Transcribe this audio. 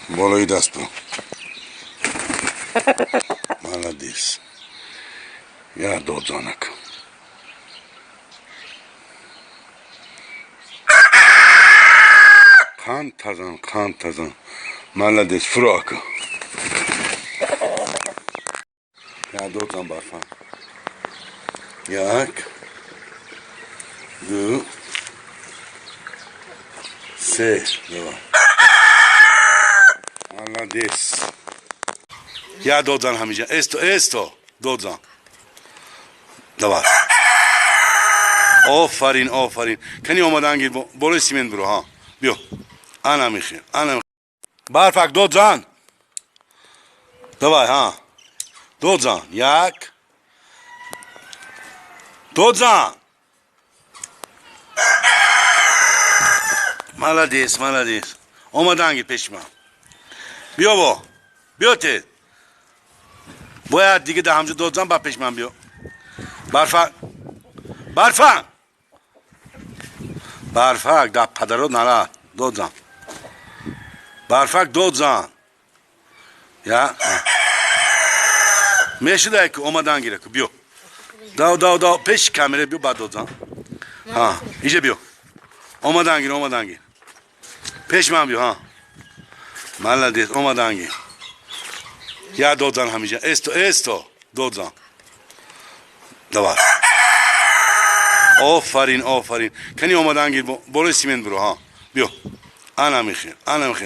Болои даст бу. Молодец. Я додзанак. Қан тазан, қан тазан. Молодец, фуро ака. Я додзан, барфа. Як. Ду. Се. Давай. Молодец. Я додзан ҳамиҷа. Эсто, эсто. Додзан. Давай. Офарин, офарин. Кани омадан гир, болои симент биро, ҳа. Биё. Ана михел, ана. Барфак, додзан. Давай, ҳа. Додзан. Як. Додзан. Молодец, молодец. Омадан гир пеши ман. Биё бо. Биё те. Бояд дига дар ҳамҷо додзан, ба пеши ман биё. Барфак. Барфак. Барфак дар падарот нара. Додзан. Барфак, додзан. Я. Мешуда ки омадан гира ку биё. Дав, дав, дав, пеши камера биё, баъд додзан. Ҳа, иҷа биё. Омадан гир, омадан гир. Пеши ман биё, ҳа. Молодец, омадан гир. Я додзан ҳамиҷа. Эсто, эсто. Додзан. Давай. Офарин, офарин. Кани омадан гир, болои симент биро, ҳа. Биё. Ана михел, ана михел.